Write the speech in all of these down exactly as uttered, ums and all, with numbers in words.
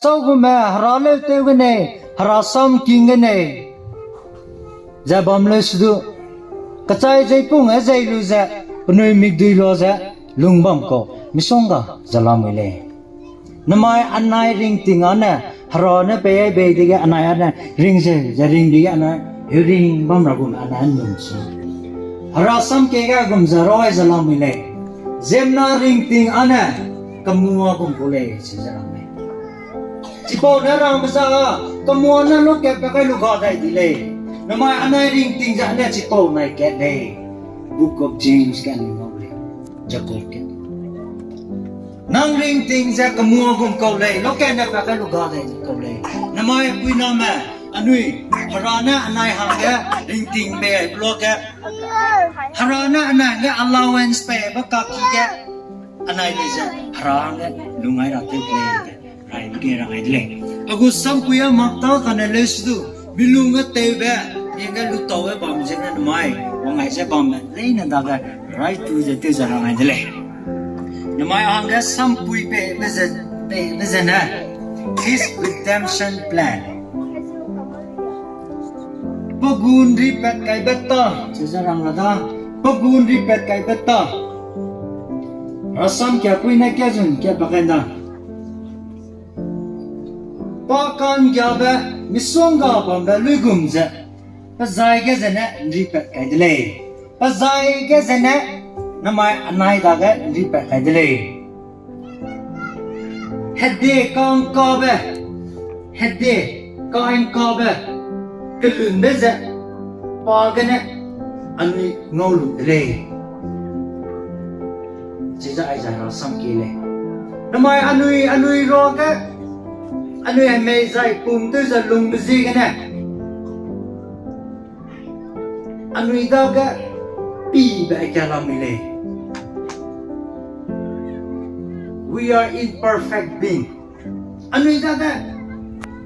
Chaugume, hera leu tew gene, hera sam king gene. Ze bam leu sudu. Kechai zeipung e zei lu ze, penui mikdui lo ze, lung bam kau, misongga ze lamui lei. Namai anai ringting ane, hera ne pei ai bei dege anai ane, ring ze, ze ring dege anai, heu ring bam ra gum anai num su. Hera sam ke ga gum ze roi ze lamui lei. Ziemna ringting ane, kemua gum kau lei, si ze lamui. Chipau ne rang meza, kemua ne lo kat pe kai lu ga dai di lei. Namai anai ringting ze ane chipau nai kat lei. Book of James ke anui ngau lei. Jacob ke. Nang ringting ze kemua gum kau lei, lo kat ne pe kai lu ga dai di kau lei. Namai puiname, anui, hera ne anai hangge, ringting pe ai bloke. Hera ne anai hangge allowance pe ba kaki ge. Anai lei ze, hera hangge, lungai ra tew lei. Rai ge rangai de lei. A gu sampui a mak ta kane leu sudu, milung ge tewbe, ning ge lutaube bam ze ne namai, wangai ze bam leine dage, rai tu ze tew ze rangai de lei. Namai hangge sampui pe, pe ze, pe, pe ze ne, His redemption plan. Pe gu nripat kaibe ta, ze ze rang ra da, pe gu nripat kaibe ta. Rasam kia pui ne kia zun kia pa kai da. Pa ka'nggiabe misongga bambe luigum ze, pe zai ge zene nripat kai de lei. Pe zai ge zene namai anai dage nripat kai de lei. Hede ka'ngkabe, hede ka'ngkabe, kelunbe ze, pa gene anui ngau lu de lei. Chize aize rasam ki lei. Namai anui, anui ruage, anui hemei zai pum tew ze lungbe ziegene, anui dage pibe kia lamui lei. We are imperfect being. Anui dage,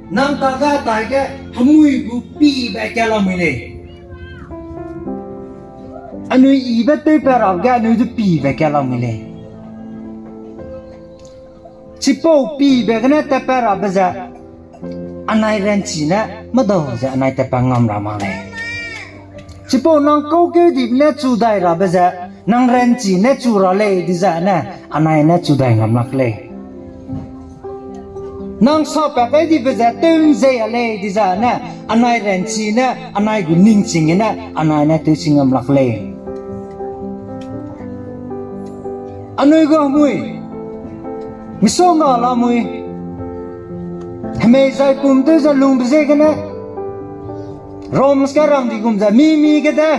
nang dage taige hemui gu pibe kia lamui lei. Anui ibe tewpat rabe ge anui du pibe kia lamui lei. Chipau pibe gene tatpat rabe ze, anai ranchi ne medau ze anai tatpat ngam ra mak lei. Chipau nang kaukeu dibe ne chu dai rabe ze, nang ranchi ne chu ra lei dizai ne, anai ne chu dai ngam lak lei. Nang sapat kai dibe ze tew ’nzei a lei dizai ne, anai ranchi ne, anai gu ningching gene, anai ne tewchi ngam lak lei. Anui gu hemui, misongga lamui, hemei zai pum tew ze lungbe ziegene, Romans ge rang di gum ze, mi mi gede,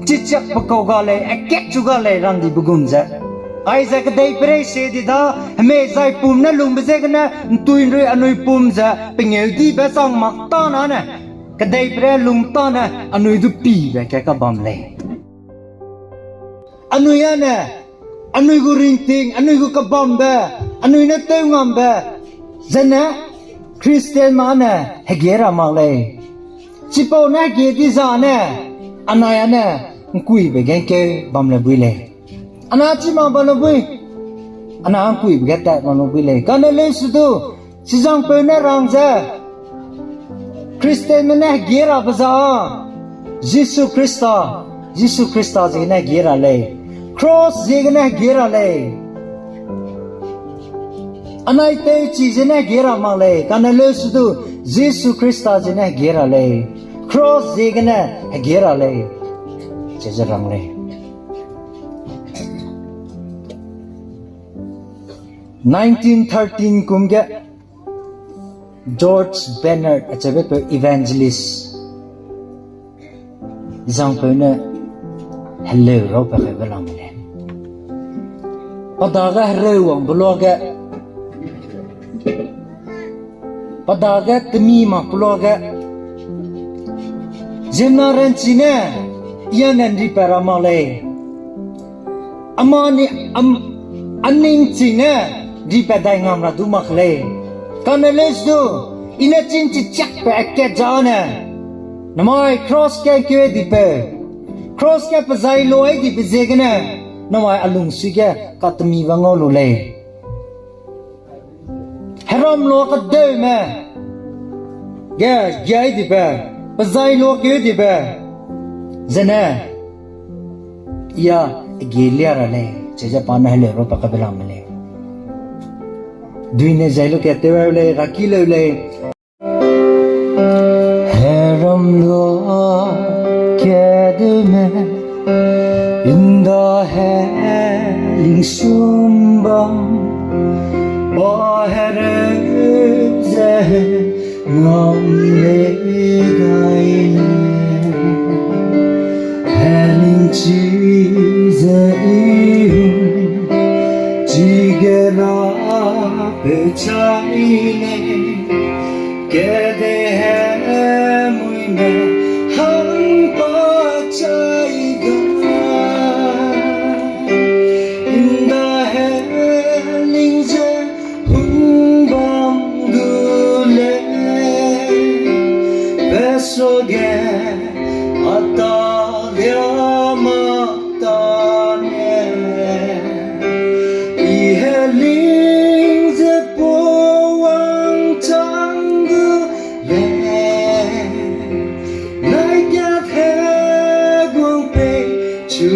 chichiakbe kau ga lei, akat chu ga lei rang dibe gum ze. Aize kedeiperei se di da, hemei zai pum ne lungbe ziegene, ’ntuinrui anui pum ze, pengêudibe chang mak tâne ne, kedeiperei lung tâne, anui du pibe ka kabam lei. Anui â ne, anui gu ringting, anui gu kabambe, anui ne tew ngambe, zene, Christian ma ne, hegie ra mak lei. Chipau ne hegie dizai ne, anai â ne, ’ngkuibe ge ’ngkeu bam le bui lei. Ana chi mak bam le bui, ana ’ngkuibe ge tat bam le bui lei. Kane leu sudu, chizangpeu ne rang ze, Christianme ne hegie rabe za, Jisu Khrista, Jisu Khrista ziegene hegie ra lei. Cross ziegene hegie ra lei. Anai tewchi ziegene hegie ra mak lei. Kane leu sudu, Jisu Khrista ziegene hegie ra lei. Cross ziegene hegie ra lei. Chize rang lei. Nineteen thirteen kum ge George Bennard acheubepeu evangelist zangpeu ne heleu rau pe kaibe lam lei. Pa dage hereu wangbe luage, pa dage temi makbe luage, ziemmena ranchi ne, i â ne ’nripat ra mak lei. Ama ni, am, a ningching ne, ’nripat dai ngam ra du mak lei. Kane leu sudu, i ne chîng chichiakbe akat zane, namai cross ge ’ngkeu dipeu, cross ge pe zai luai dibe ziegene, namai a lungsui ge katemibe ngau lu lei. Heram lua kedeume ge giai dibe, pezai lua keu dibe, zene, ya, gie lia ra lei, cheze pa ne heleu ro pa kabe lam lei. Duine zai lu ke tew lei, raki leu lei. Heram lua kedeume, inda he lingsum bam, pa hereu ze ngam lei gai. Heling chi ze i hung, chige ra pe chai lei. Kede he mui me hang pa chai ga, inda he ling ze hung bam gu lei. Pe suage a ta lia ma tane, i heling ze puwang chang gu lei. Nai kat he guang pei chu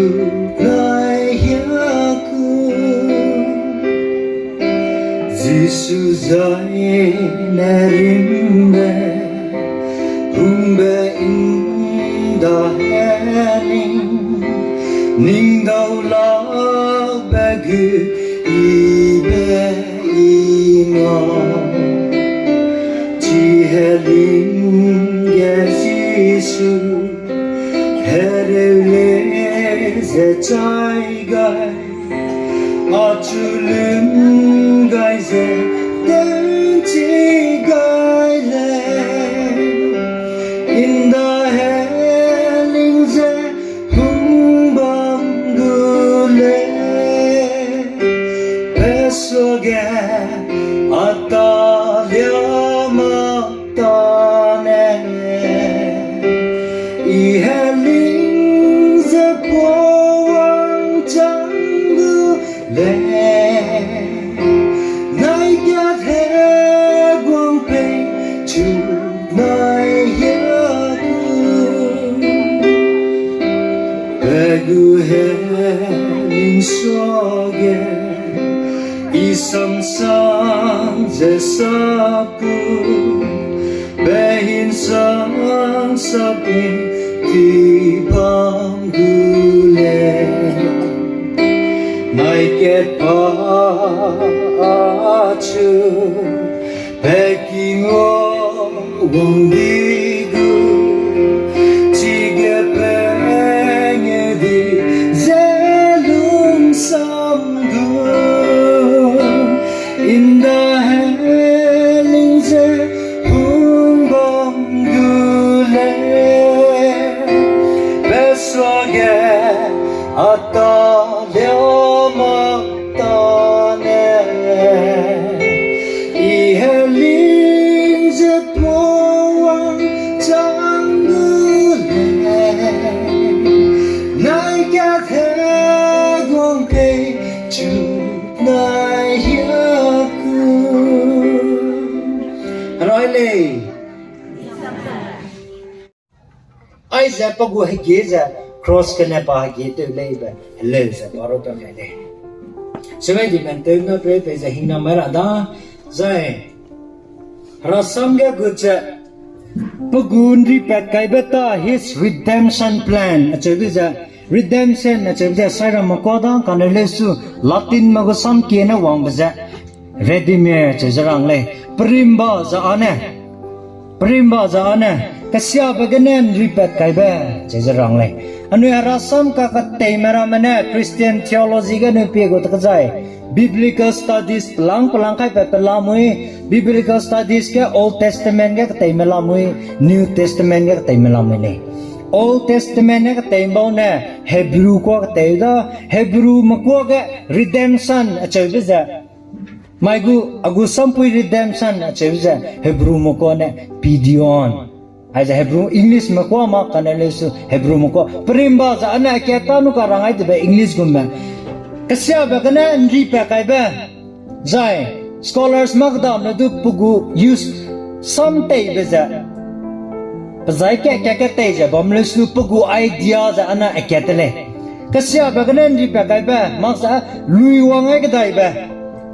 nai hia ku. Jisu zai ne rimbe, hungbe inda heling, ning dau laube gu i be i ngau. Chi heling ge Jisu hereu lei ze chai gai, achu lun gai ze tewchi gai lei. Inda heling ze hung bam gu lei. Pe suage a ta lia ma tane, i heling ze puwang chang gu lei. Nai kat he guang pei chu nai hia ku. Pe gu heling suage i samsang ze sap ku, pe hin samsap i ti bam gu lei. Nai kat pa achu pe ki ngua wang di gu, chige pe nge di ze lungsam gu. Inda heling ze hung bam gu lei. Pe suage a ta lia ma tane, i heling ze puwang chang gu lei. Nai kat he guang pei chu nai hia ku. Rai lei. Aize pe gu hegie ze cross gene pa hegie tew leibe heleu ze pa ru pe mai lei. Semai di men tew na pe pe ze hingna mai ra da, zai Herasam ge gut ze, pe gu ’nripat kaibe ta, his redemption plan acheube ze, redemption acheube ze, sairam mekua da, kane lesu, Latinme gu samkie ne wangbe ze, Redeemer cheu ze rang lei, perimba ze âne, perimba ze âne, kesiabe gene ’nripat kaibe cheu ze rang lei. Anui herasam kaketeime ramme ne Christian theology ge anui pie gu te kezai, Biblical studies pelang pelang kaipat pe lamui, Biblical studies ge Old Testament ge keteime lamui, New Testament ge keteime lamui lei. Old Testament ge ketei ’mbau ne Hebrew kua ketei da, Hebrewme kua ge redemption acheube ze, mai gu, a gu sampui redemption acheube ze, Hebrewme kua ne paidion. Aize Hebrew, Englishme kua ma kane lesu Hebrewme kua. Perimba ze âne kat ta nu ka rang ai debe English gumme. Kesiabe gene ’nripat kaibe. Zai, Scholars mâ kedam ne du pe gu use sam teibe ze, pe zai kat kat kat tei ze bam leu su pe gu idea ze ana akat te lei. Kesiabe gene ’nripat kaibe, mak ze luiwang ai kedaibe.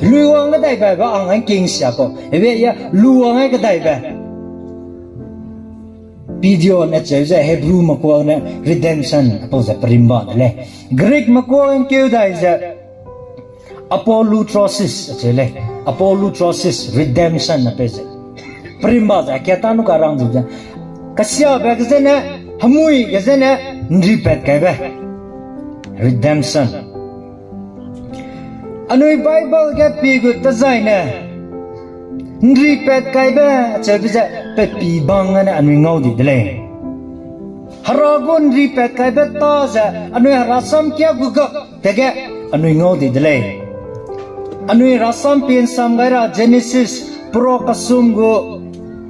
Luiwang kedaibe be a ngking sia kau. Ebe ya luwang ai kedaibe. Paidion acheu ze Hebrew mekua ne redemption apau ze perimba de lei. Greek mekua ’ngkeu dai ze apolutrosis acheu lei. Apolutrosis, redemption apeu ze. Perimba ze kat ta nu karang ze ze. Kesiabe ge zene, hemui ge zene, ’nripat kaibe. Redemption. Anui Bible ge pie gu tezaine, ’nripat kaibe acheube ze pe pî bang gene anui ngau di de lei. Hera gu ’nripat kaibe tâ ze anui herasam kia gu gap dege anui ngau di de lei. Anui rasam pie ’nsam gai ra Genesis, Pera Kesum gu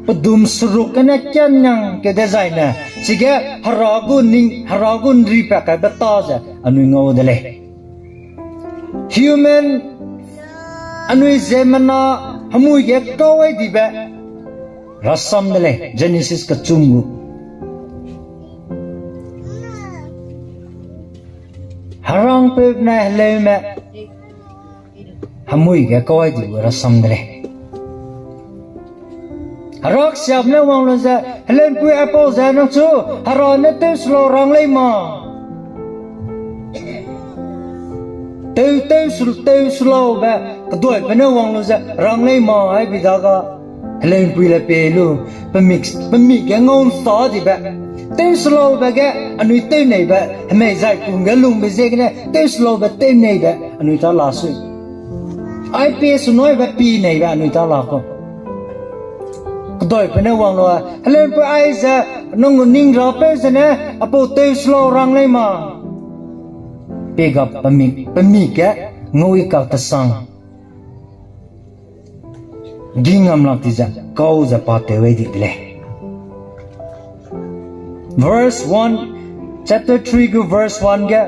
pedum seruk gene kianang ke dezaine, chige Hera gu ning, Hera gu ’nripat kaibe tâ ze anui ngau de lei. Human, anui ziemmena hemui ge kau ai dibe rasam de lei, Genesis kechum gu. Herangpeu benai heleume hemui ge kau ai dibe rasam de lei. Heraksiabe ne wang lu ze, heleumpui aipau ze nang chu Hera ne tewsulau rang lei ma. Tew, tew su, tewsulaube, keduaibe ne wang lu ze rang lei ma, ai bi daga. Heleumpui le pie lu, pe mik, pe mik ge ngau ’nsa dibe. Tewsulaube ge anui tewneibe, hemei zai kum ge lungbe ziegene, tewsulaube tewneibe, anui ta la sui. Ai pie sunoibe pie neibe anui ta la kau. Keduaibe ne wang lu, heleumpui aize, nang gu ning rapeu zene, apau tewsulau rang lei ma. Pie ga pe mik, pe mik ge, ngau i kak tesang. Ging ngam lak di ze, kau ze pa tew ai di de lei. Verse one, chapter three gu verse one ge,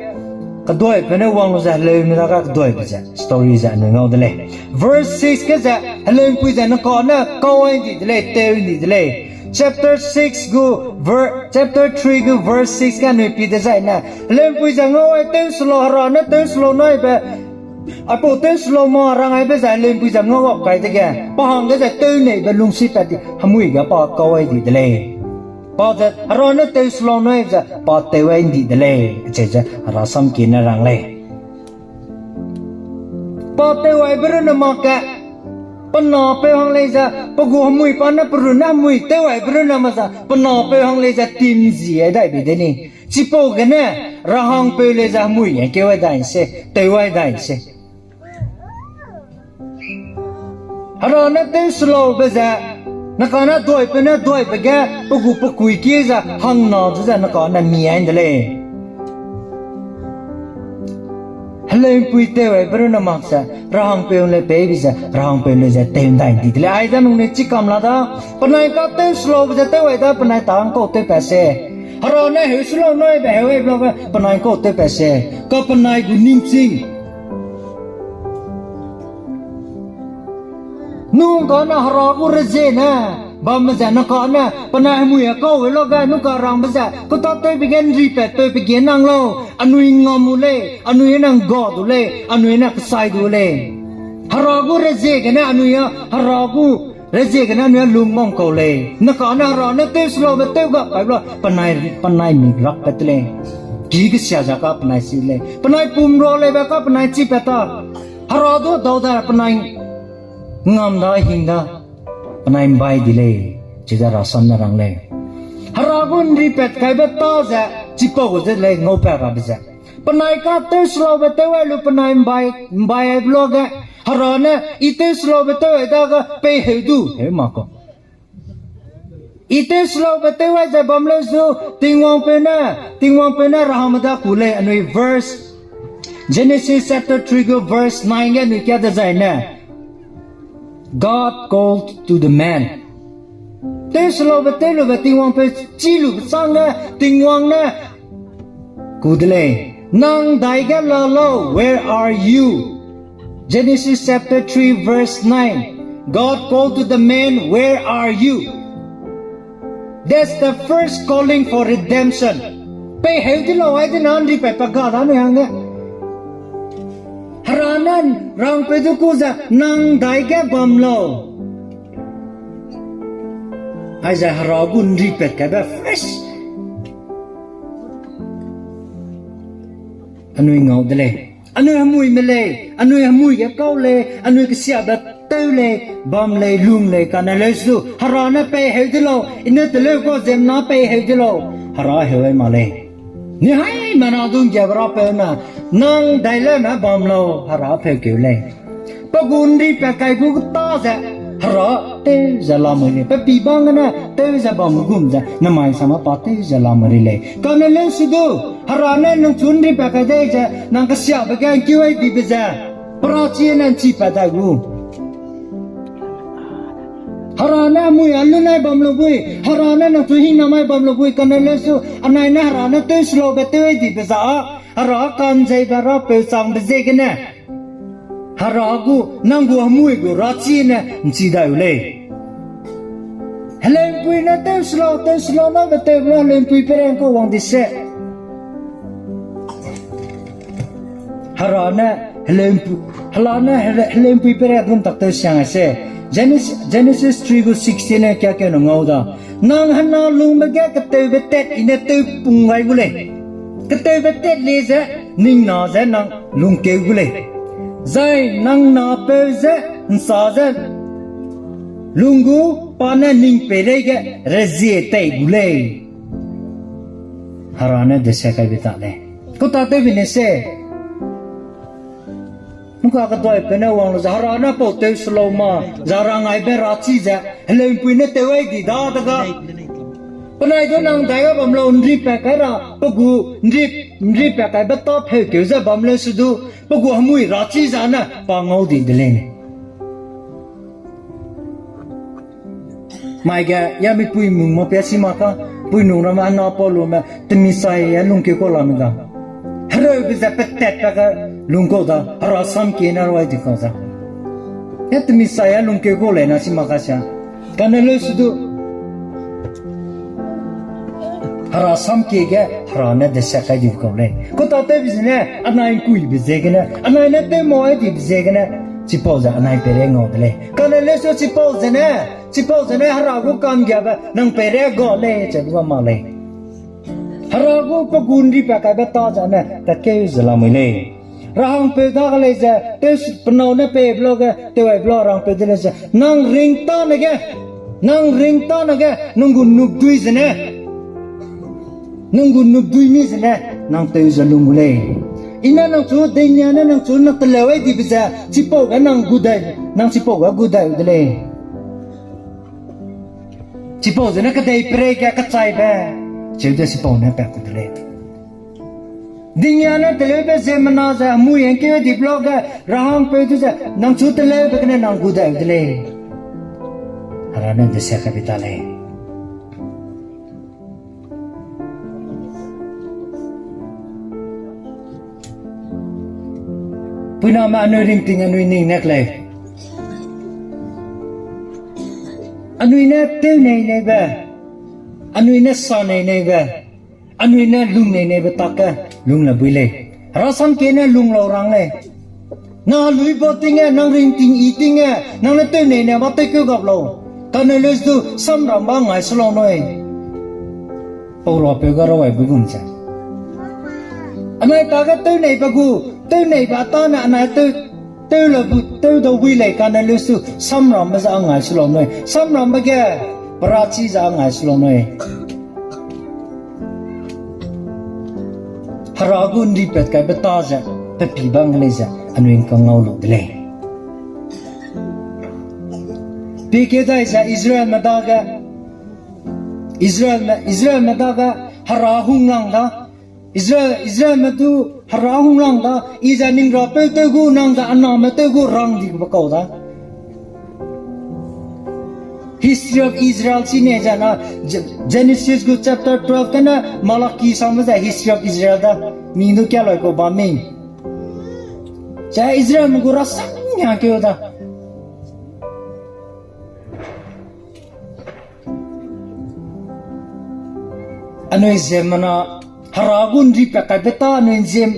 keduaibe ne wang lu ze heleume dage keduaibe ze, story ze anui ngau de lei. Verse six ge ze, heleumpui ze nang kane kau ai di de lei, tew di de lei. Chapter six gu ver-, chapter three gu verse six ge anui pie dezaine, heleumpui ze ngau ai tewsulau, Hera ne tewsulau naibe, aipau tewsulau ma rang aibe ze heleumpui ze ngau ap kai dege, pa hangge ze tewneibe lungsipat di, hemui ge pa kau ai di de lei. Pa ze Hera ne tewsulau nai ze pa tew ai ’ndi de lei, acheu ze Hera sam kie ne rang lei. Pa tew aibe runne mak ge, pe napeu hang lei ze, pe gu hemui pa ne pe runne hemui tew aibe runne mak ze, pe napeu hang lei ze tim zi ai dai bei de ni. Chipau gene, rahangpeu lei ze hemui ge keu ai dai se, tew ai dai se. Hera ne tewsulaube ze, nang kane duaipeu ne duaibe ge, pe gu pe kui kie ze, hangna du ze nang kane mi ai ’nde lei. Heleumpui tew aibe runne mak ze, rahangpeu le pei bi ze, rahangpeu le ze tew ’ndai ’ndi de lei. Aide nung ne chikam la da, penai ka tewsulaube ze tew ai da, penai ta ’ngkau tewpat se. Hera ne heusulau naibe heu ai bla ge, penai ’ngkau tewpat se. Ka penai gu ningching. Nung kane Hera gu rezie ne, bamme ze nang kane, penai hemui a kau e lage, nung ka rangbe ze, kutâtewbe ge ’nripatpeu pe ge nang lau, anui ngam u lei, anui ne ’ngga du lei, anui ne kesai du lei. Hera gu rezie gene anui a, Hera gu rezie gene anui a lung mang kau lei. Nang kane Hera ne tewsulaube tew ga kai bla, penai, penai mi rakpat lei. Ki kesia za ka penai si lei. Penai pum ra leibe ka penai chipat ta. Hera du dau da penai ngam da hing da. Penai ’mbai di lei. Chize Hera sam ne rang lei. Hera gu ’nripat kaibe tâ ze, chipau ze lei ngaupat rabe ze. Penai ka tewsulaube tew ai lu penai ’mbai, ’mbai ai bla ge. Hera ne, I tewsulaube tew ai dage pei heu du, heu mak kau. I tewsulaube tew ai ze bam leu zu, Tingwangpeu ne, Tingwangpeu ne rahangme da ku lei anui verse, Genesis chapter three gu verse nine ge anui kia dezaine. God called to the man. Tewsulaube tew lube Tingwangpeu chî lube châng ge Tingwang ne ku de lei. Nang daige la lau, where are you? Genesis chapter three, verse nine. God called to the man, "Where are you?" That's the first calling for redemption. Pei heu di lau, ai di na nri pei pa ga da nui hang ne. Hera ne rangpeu du ku ze, "Nang dai ge bam lau." Aize Hera gu nri pat kaibe first. Anui ngau de lei. Anui hemui me lei, anui hemui ge kau lei, anui kesiabe tew lei, bam lei, lung lei, kane leu su du, Hera ne pei heu de lau, i ne teleu kau ziemmena pei heu de lau, Hera heu ai ma lei. Ni hai mana dung ge Hera peu na, nang dai le me bam lau, Hera peu keu lei. Pe gu nri pat kai gu ta ze, Hera tew ze lamui lei. Pe pî bang gene tew ze bam gum ze, namai sama pa tew ze lamui lei. Kane leu su du, Hera ne nang chu nri pat kai dei ze, nang kesiabe ge ngkeu ai dibe ze, perachi ne nchi pat dai gu. Hera ne mui a lu nai bam lu bui, Hera ne nang chu hing namai bam lu bui, kane leu su, anai ne Hera ne tew sulaube tew ai dibe za, Hera kanzeibe rapeu changbe ziegene. Hera gu, nang gu hemui gu rachi ne nchi dai u lei. Heleumpui ne tew sula, tew sula na be tew bla heleumpui peireng kau wang di se. Hera ne heleumpui, Hera ne hele-, heleumpui peireng gum tak tew siang ai se. Genesis, Genesis three gu sixteen ne kia keu ne ngau da. Nang hena lungbe ge keteube tat i ne tew pung gai gu lei. Keteube tat le ze, ning na ze nang lungkeu gu lei. Zai nang napeu ze, nsa ze, lung gu pa ne ning peireige rezie tei gu lei. Hera ne dese kaibe ta lei. Kau ta tewbe ne se. Nungka keduaipe ne wang lu ze Hera ne pau tew sulau ma, za rang aibe rachi ze, heleumpui ne tew ai di dadege. Penai du nang dai ga bam lau nri pat kai ra, pe gu nri, nri pat kaibe ta pheu keu ze bam leu su du, pe gu hemui rachi za ne pa ngau di de lei. Mai ge, ya mipui mung ma pia si ma ka, pui nung ramme hena pa lume, temi sai ya lungkeu kau la mi ga. Hereube ze petat pa ge lungkau da, Hera samkie ne ruai di kau za. Ya temi sai ya lungkeu kau lei na si ma ka sia. Kane leu su du. Hera samkie ge, Hera ne dese kai di kau lei. Kau ta tewbe zene, anai nkuibe ziegene, anai ne tew mau ai dibe ziegene, chipau ze anai peireng ngau de lei. Kane leu su chipau zene, chipau zene Hera gu ka'nggiabe nang peireng ga lei, che du ga mak lei. Hera gu pe gu nri pat kaibe ta ze ne, tatkeu ze lamui lei. Rahangpeu dage lei ze, tew s-, penâu ne pei blo ge, tew ai blo rahangpeu de lei ze, nang ring tâne ge, nang ring tâne ge, nang gu nupdui zene, nang gu nupdui mi zene, nang tew ze lung gu lei. I ne nang chu, denia ne nang chu, nang teleu ai dibe ze, chipau ge nang gu dai, nang chipau ge gu dai u de lei. Chipau zene kedei peirei ge kechaibe, cheu de chipau ne pat ku de lei. Denia ne teleube ziemmena ze, mui hangkeu di blo ge, rahangpeu du ze, nang chu teleube gene nang gu dai u de lei. Hera ne dese kai bi ta lei. Puiname anui ringting anui ning nek lei. Anui ne tew nei neibe, anui ne sa nei neibe, anui ne lung nei neibe tak ge lung le bui lei. Hera samkie ne lung lau rang lei. Na luiba ting ge, nang ringting i ting ge, nang ne tew nei ne ma tew keu gap lau. Kane leu du samrambe ngai se lau nui. Pau rapeu ga rawai bu gum ze. Anai ta ge tew neibe gu, tew neibe tâne anai tew, tew le bu, tew dau bui lei kane leu du samrambe ze a ngai se lau nui. Samrambe ge, perachi ze a ngai se lau nui. Hera gu nripat kaibe ta ze, pe pi bang lei ze, anui kangau lu de lei. Pie kedai ze Israelme dage, Israelme, Israelme dage, Hera hunglang da, Israel, Israelme du Hera hunglang da, i ze ning rapeu tew gu, nang ze aname tew gu rang di be kau da. History of Israel chine ze na, Ge-, Genesis gu chapter twelve kane Malaki sangme ze History of Israel da, mi du kia loi kau bam mi. Ze Israelme gu rasam hangkeu da. Anui ziemmena, Hera gu ’nripat kaibe tâ anui ziem,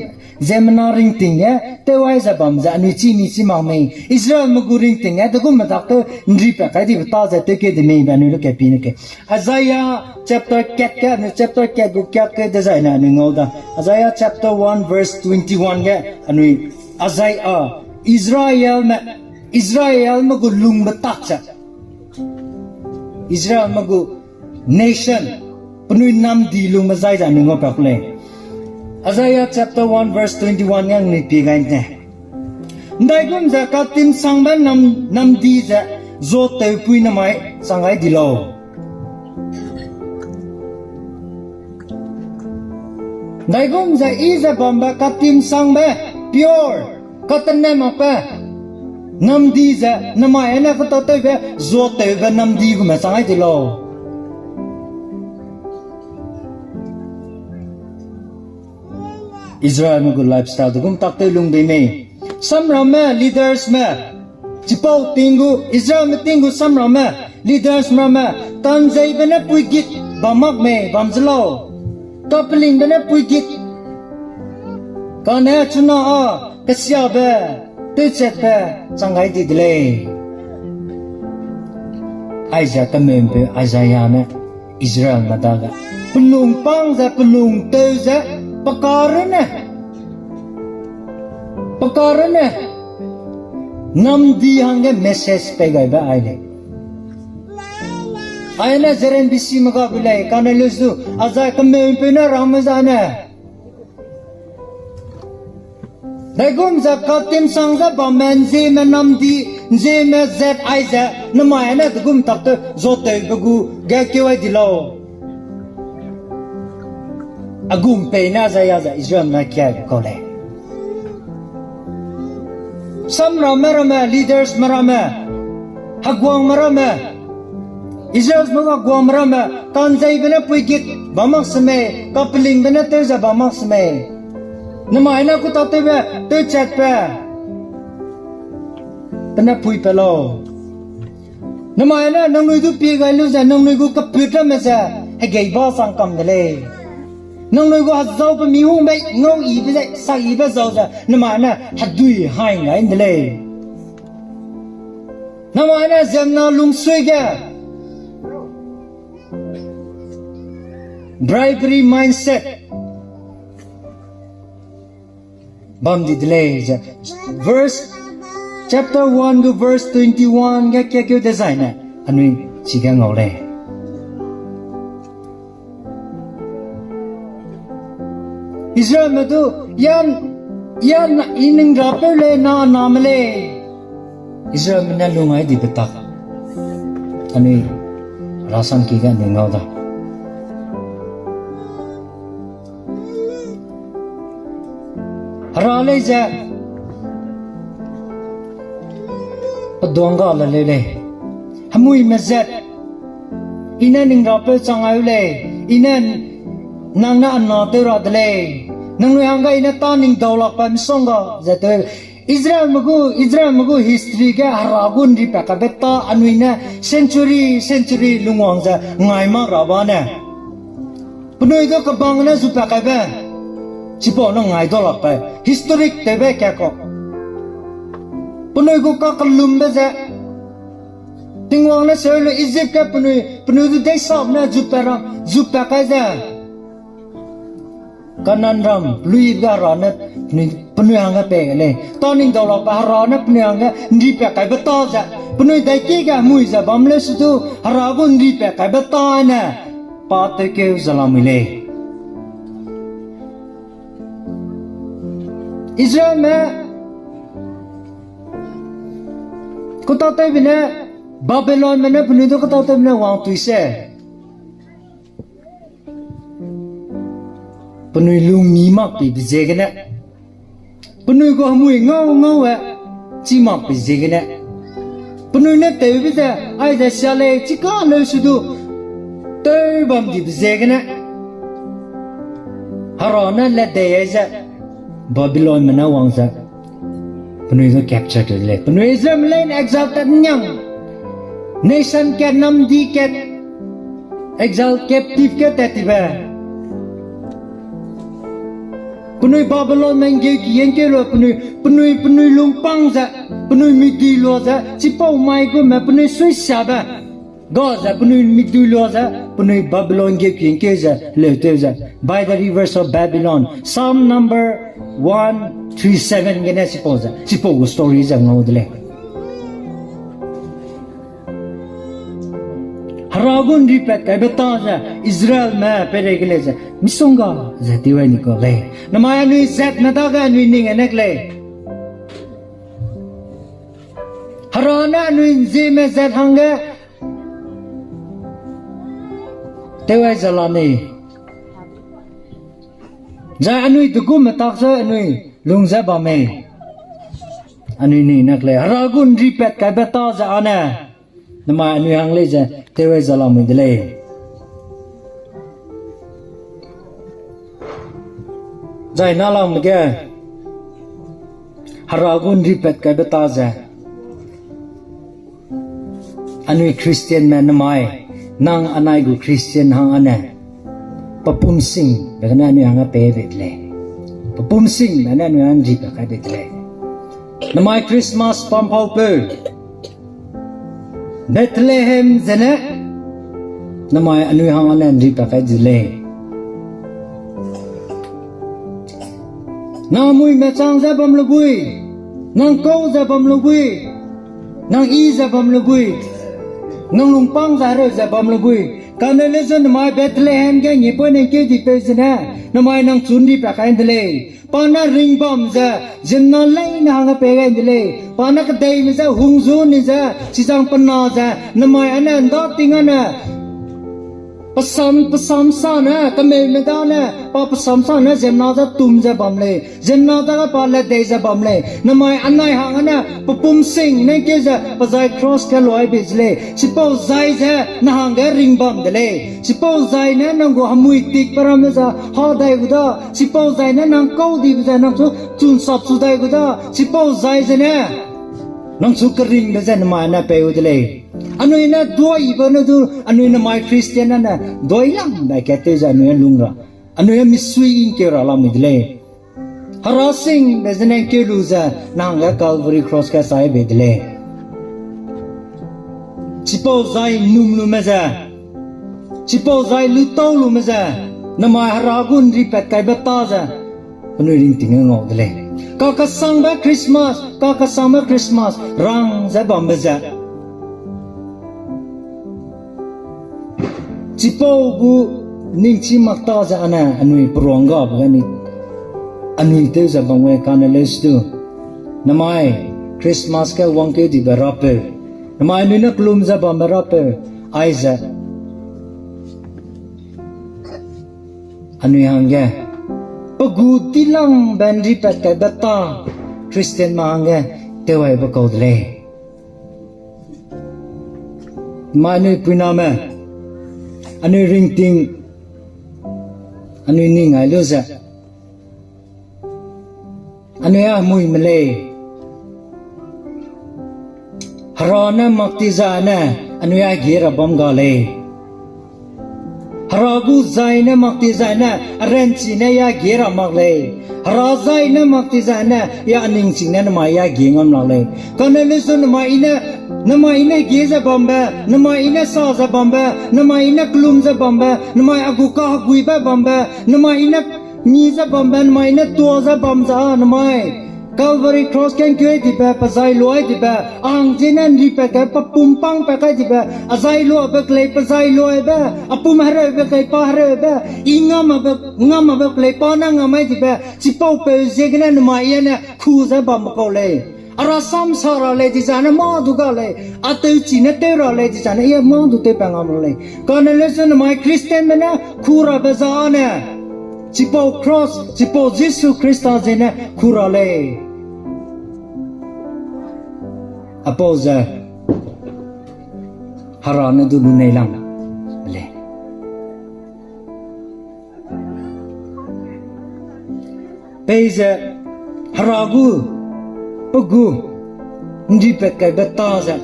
ziemmena ringting ge tew ai ze bam ze anui chî mi chî mak mei. Israelme gu ringting ge degum medak tew ’nripat kai dibe tâ ze tewkeu de mei be anui lu kepi ne ke. Isaiah chapter kat ge, anui chapter kat gu kiak ke dezaine anui ngau da. Isaiah chapter one verse twenty-one ge anui, Isaiah, Israelme, Israelme gu lungbe tak ze Israelme gu nation, penui namdi lungbe zai ze anui ngau pak lei. Isaiah chapter one verse twenty-one ge anui pie gai ne. ’Ndaigum ze katimsangbe nam, namdi ze zuatewpui namai chang gai di lau. ’Ndaigum ze I ze bambe katimsangbe, pure, katene makbe namdi ze namai ne kata tewbe zuatewbe namdi gume chang gai di lau. Israelme gu lifestyle degum tak tew lung bei mei. Samramme, leadersme, chipau ting gu, Israelme ting gu samramme, leadersme ramme, kanzeibe ne puigit bam mak mei, bam ze lau. Kapelingbe ne puigit. Kane chuna â kesiabe, tewchatbe chang gai di de lei. Aize kemeupeu Isaiah ne Israelme dage pelung pang ze, pelung tew ze, pe karunne, pe karunne namdi hangge message pei gaibe ai lei. Aine ZNBCme ga bu lei, kane lu su, a zai kemeupeu ne ramme zane. Daigum ze katimsang ze bamme ’nzieme namdi, ’nzieme zat aize, namai ne degum tak tew zuatewbe gu ge keu ai di lau. Agum pei ne Isaiah ze Israelme ne kiai kau lei. Samramme ramme, leadersme ramme, heguangme ramme, Israelme ga guangme ramme, kanzeibe ne puigit bam mak semei, kapelingbe ne tew ze bam mak semei. Namai ne kutâtewbe, tewchatbe, pe ne puipat lau. Namai ne nangnui du pie gai lu ze, nangnui gu keput ramme ze, hegei ba sang kam de lei. Nangnui gu hezau pe mi hungbe ngau yibe ze, sak yibe zau ze, namai ne hedui hai ngai de lei. Namai ne ziemmena lungsui ge bribery mindset bam di de lei ze, verse, chapter one gu verse twenty-one ge kiakeu dezaine, anui chige ngau lei. Israelme du, yan, yan, I ning rapeu lei, na, name lei. Israelme ne lung ai dibe tak, anui rasam ki ge anui ngau da. Hera lei ze, peduang ga le leu lei. Hemuime zat, I ne ning rapeu chang ai u lei. I ne nang ne ana tew ra de lei. Nangnui hangge I ne tâ ning daulakbe misongga ze tew. Israelme gu, Israelme gu history ge Hera gu ’nripat kaibe tâ anui ne century, century lungwang ze ngai mak ra ba ne. Penui du kebang ne zupat kaibe, chipau ne ngai daulakbe, historic tewbe kakau. Penui gu kakellumbe ze, Tingwang ne seu lu Egypt ge penui, penui du deisap ne zupat ra, zupat kai ze Kanaan ram, luibe ga Hera ne penui, penui hangge pei ge lei. Tâ ning daulakbe Hera ne penui hangge ’nripat kaibe tâ ze, penui daiki ge hemui ze bam leu se du, Hera gu ’nripat kaibe tâ ne, pa tewkeu ze lamui lei. Israelme, kutâtewbe ne, Babylonme ne penui du kutâtewbe ne wangtui se. Penui lung mi mak pibe ziegene, penui gu hemui ngau ngau e, chî mak pe ziegene, penui ne tewbe ze, aize sia lei chika leu se du, tew bam dibe ziegene, Hera ne ledei ai ze, Babylonme ne wang ze, Penui du capture tew de lei. Penui Israelme leine exile tat niang. Nation kat, namdi kat, exile captive ge tat tibe. Penui Babylonme ’nggeuki ge ’ngkeu lu, penui, penui, penui lungpang ze, penui midui lua ze, chipau mai gume penui suisiabe ga ze, penui midui lua ze, penui Babylon ’nggeuki ge ’ngkeu ze, leutew ze, by the rivers of Babylon. Psalm number one three seven gene chipau ze, chipau gu story ze ngau de lei. Hera gu ’nripat kaibe ta ze Israelme peireige lei ze misongga ze tewai ni kau lei. Namai anui zatme dage anui ning â nek lei. Hera ne anui ’nzieme zat hangge tewai ze la mei. Zai anui degume tak ze anui lung ze bam mei. Anui ning â nek lei. Hera gu ’nripat kaibe ta ze â ne namai anui hang lei ze tewai ze la mei de lei. Zai nâlangme ge Hera gu ’nripat kaibe ta ze anui Christianme namai, nang anai gu Christian hang â ne, pe pum singbe gene anui hangge pei bei de lei. Pe pum singbe ne anui hang ’nripat kai bei de lei. Namai Christmas pam paupeu Bethlehem zene namai anui hang â ne ’nripat kai de lei. Nang muime chang ze bam lu bui, nang kau ze bam lu bui, nang yi ze bam lu bui, nang lungpang ze hereu ze bam lu bui, kane le ze namai Bethlehem ge ngipoine ’ngkeu dipeu zene namai nang chu ’nripat kai de lei. Pa ne ringbam ze ziemmena leine hangge pei gai de lei. Pa ne kedeime je hungzu ni ze, chizang pe na ze, namai â ne ’nda ting â ne, pe sam, pe sam sa ne, kemeume dane, pa pe sam sa ne ziemmena je tum ze bam lei. Ziemmena dage pa ledei ze bam lei. Namai anai hang â ne pe pum sing ne ’ngkeu ze pe zai cross ge luai bei ze lei. Chipau zai ze nang hangge ringbam de lei. Chipau zai ne nang gu hemui tikbe ramme ze ha dai gu da. Chipau zai ne nang kau dibe ze nang chu chun sap chu dai gu da. Chipau zai zene nang chu keringbe ze namai ne pei gu de lei. Anui ne duaibe ne du, anui namai Christian â ne duai lam dai kat tew ze anui lung ra, anui misui ’ngkeu ra lamui de lei. Hera singbe zene ’ngkeu lu ze nang hangge Calvary cross ge chai bei de lei. Chipau zai ’nnum lume ze, chipau zai lutau lume ze, namai Hera gu ’nripat kaibe ta ze penui ringting ge ngau de lei. Kakesangbe Christmas, kakesangbe Christmas rang ze bambe ze, chipau gu ningchi mak ta ze â ne anui peruanggabe ge ni, anui tew ze bam gai kane leu sidu. Namai Christmas ge wangkeu dibe Rapeu, namai anui ne kelum ze bambe Rapeu, aize anui hangge pe gu dilangbe ’nripat kaibe ta, Christianme hangge tewaibe kau de lei. Namai anui puiname, anui ringting, anui ning ai lu ze, anui â hemuime lei. Hera ne mak ti zai ne anui â gie ra bam ga lei. Hera gu zai ne mak ti zai ne, a ranchi ne ya gie ra mak lei. Hera zai ne mak ti zai ne, ya a ningching ne namai ya gie ngam lak lei. Kane leu su namai i ne, namai i ne gie ze bambe, namai i ne sa ze bambe, namai i ne kelum ze bambe, namai a gu kaheguibe bambe, namai i ne ngi ze bambe, namai i ne tua ze bam ze â namai Calvary cross ge ’ngkeu dibe, pe zai luai dibe, a hang ziene ’nripat kai, pe pum pangpat kai dibe, a zai luabe kelei, pe zai luaibe, a pum hereube kelei, pa hereube, i ngam mabe, ngam mabe kelei, pa ne ngam mai dibe, chipaupeu ziegene namai i ne ku ze bambe kau lei. A rasam sa ra lei dizai ne mâ du ga lei, a tewchi ne tew ra lei dizai ne i mâ du tewpat ngam ra lei. Kane leu su namai Christianme ne ku rabe zai ne, chipau cross, chipau Jisu Khrista ziene ku ra lei. Apau ze Hera ne du lunei lam lei. Peize Hera gu Pe gu ’ndipat kaibe ta ze,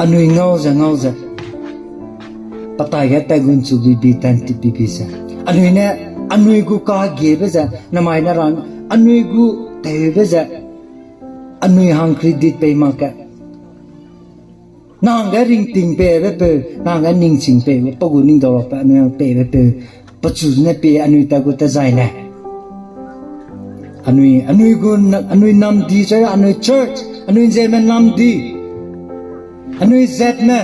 anui ngau ze, ngau ze, pe taige taigun chu bibi, tan tip bibi ze, anui ne, anui gu kagiebe ze, namai ne rang, anui gu tewbe ze, anui hang credit pei mak ge, nang ge ringting peibe peu, nang ge ningching peibe, pe gu ning dau rabe, anui hang peibe peu, pechu ne pie anui ta gu tezai le. Anui, anui gu, anui namdi, zai anui church, anui Zeme namdi, anui zatme,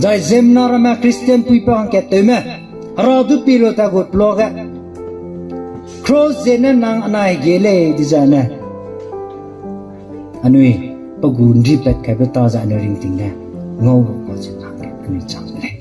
zai ziemmena ramme Christian puipa hangkat tewme, Hera du pi lu ta gu ploge, cross ziene nang anai ge lei dizai ne, anui pe gu ’ndipat kaibe ta ze anui ringting ne ngau gu kau ze nang ge anui chang de lei.